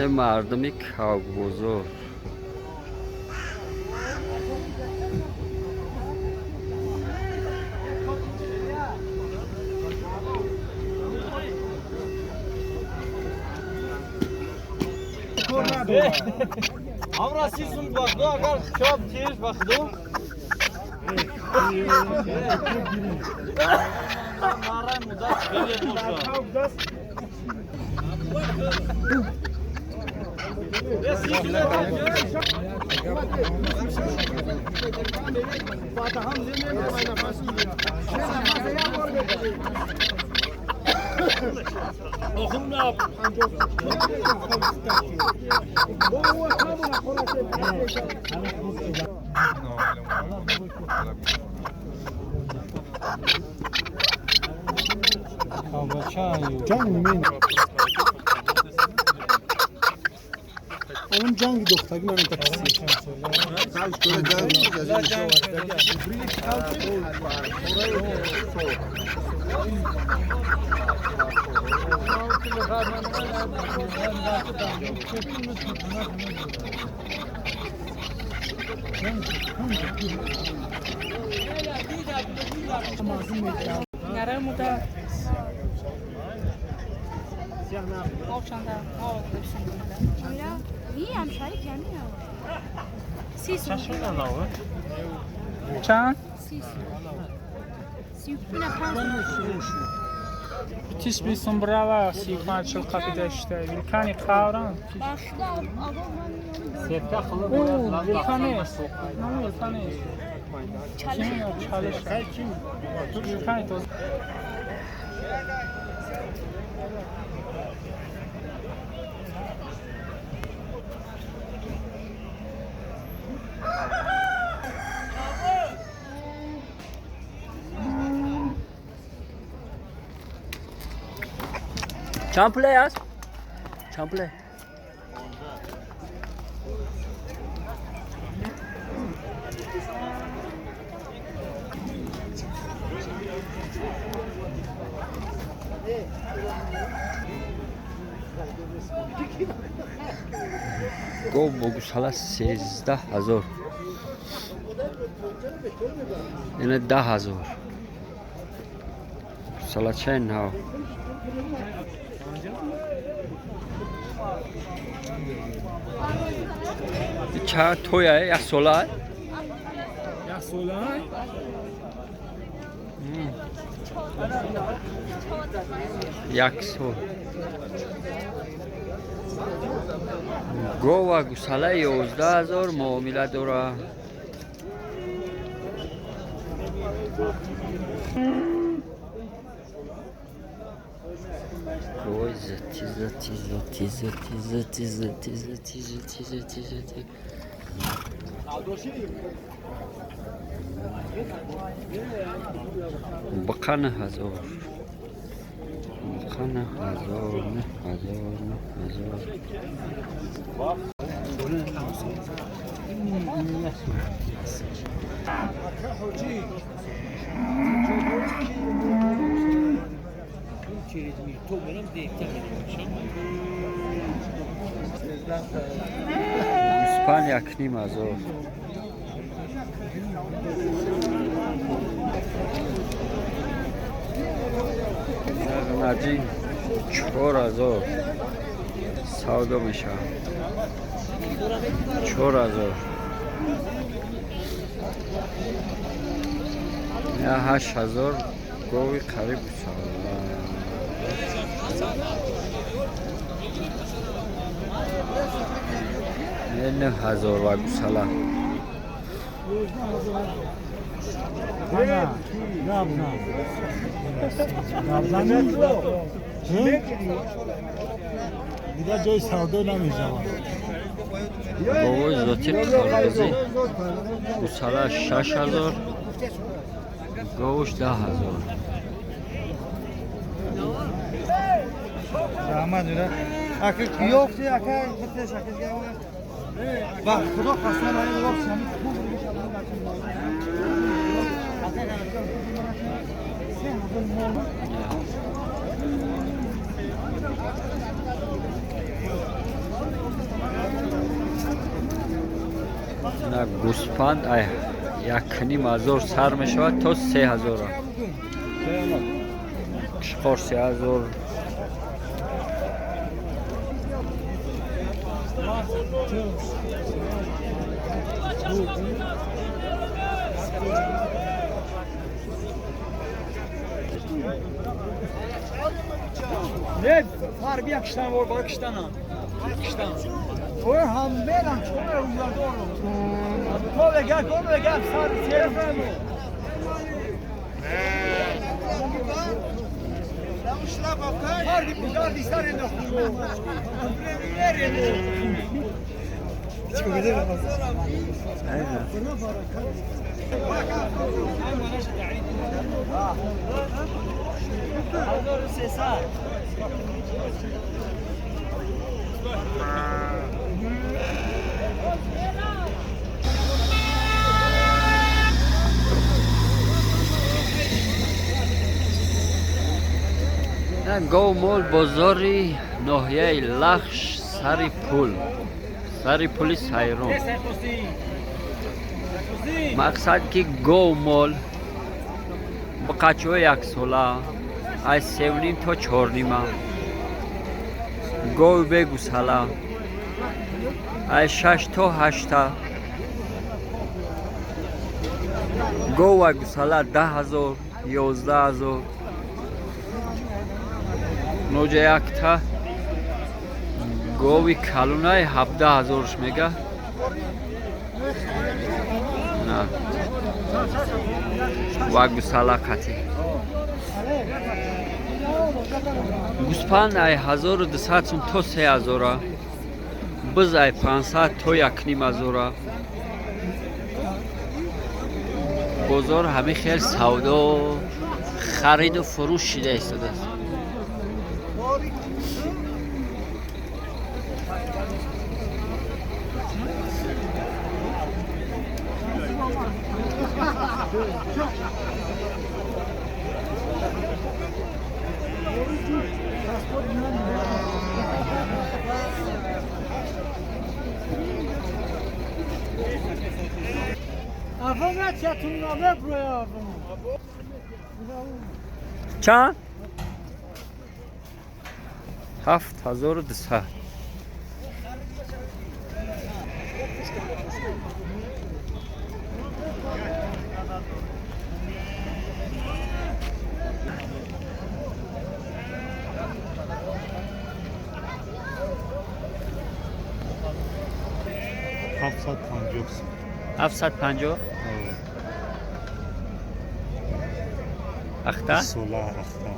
Мардуми Кавкбозор. Амра сисун бахду агар чоп тиш бахду. Марай мудат хеле боша. Onun cangi doktorı ben taksi. چند؟ تیش بیسون brava 35 qapı dashdi. Vilkani qavran. Vilkani. Vilkani. Chalish. Vilkani toz. Чанд пуле аст? Чанд пуле? Гов бо гусала 13 000. Яъне 10 000. Гусалачаи нав. Чанд тоя? Як сола? Як сола? Як сол. Гова гусала 11 000 муомила дора. Ой, зати, зати, зати, зати, зати, зати, зати, зати, зати, зати. Бақа 9 000. Бақа 9 000, 9 000, 9 000. Гӯспанд 1 500. Наҷи 4 000 савдо мешавад. 4 000. Я 8 000 гови қариб гусала. 9 000 ва гусала. Дигар ҷои савдо намешавад. Говои зоти қирғизӣ гусала 6 000, говуш 10 000. Раҳмат. На гӯспанд ай 1500 сар мешавад то 3000. Кишқор 3000. Не, фарби якштан вор ба киштана. Киштан. Ой ҳам мерам чора узадорам. Коле гап, коле гап, сар сер. Фарби бугарди сар ендо. Гов мол бозори ноҳияи Лахш, сари пул, сари пули Сайрон. Мақсад ки гов мол бақачҳои яксола аз 3,5 то 4,5, гови бегусала аз 6 то 8, гова гусала 10 000, 11 000. Ноҷа якта гови калунаи 17 000-ш мега. На. Ва гусала қатӣ. Гӯспанд ай 1200 сум то 3000-а. Биз ай 500 то 1500-а. Бозор ҳамин хел савдо, хариду фурӯш шида истодааст. Чанд? 7200. 750. 750. Ахта? Сола ахта.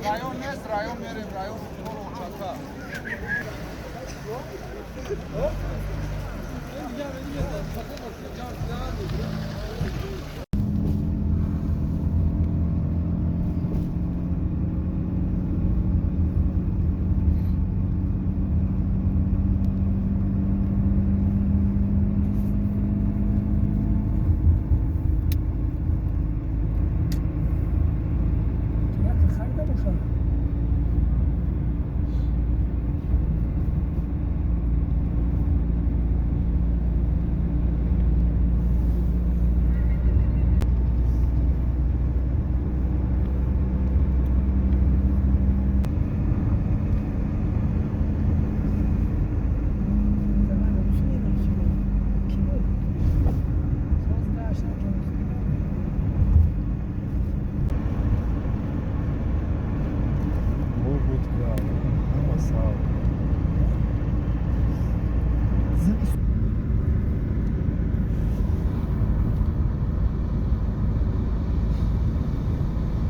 Район нест, район мерем, район чака.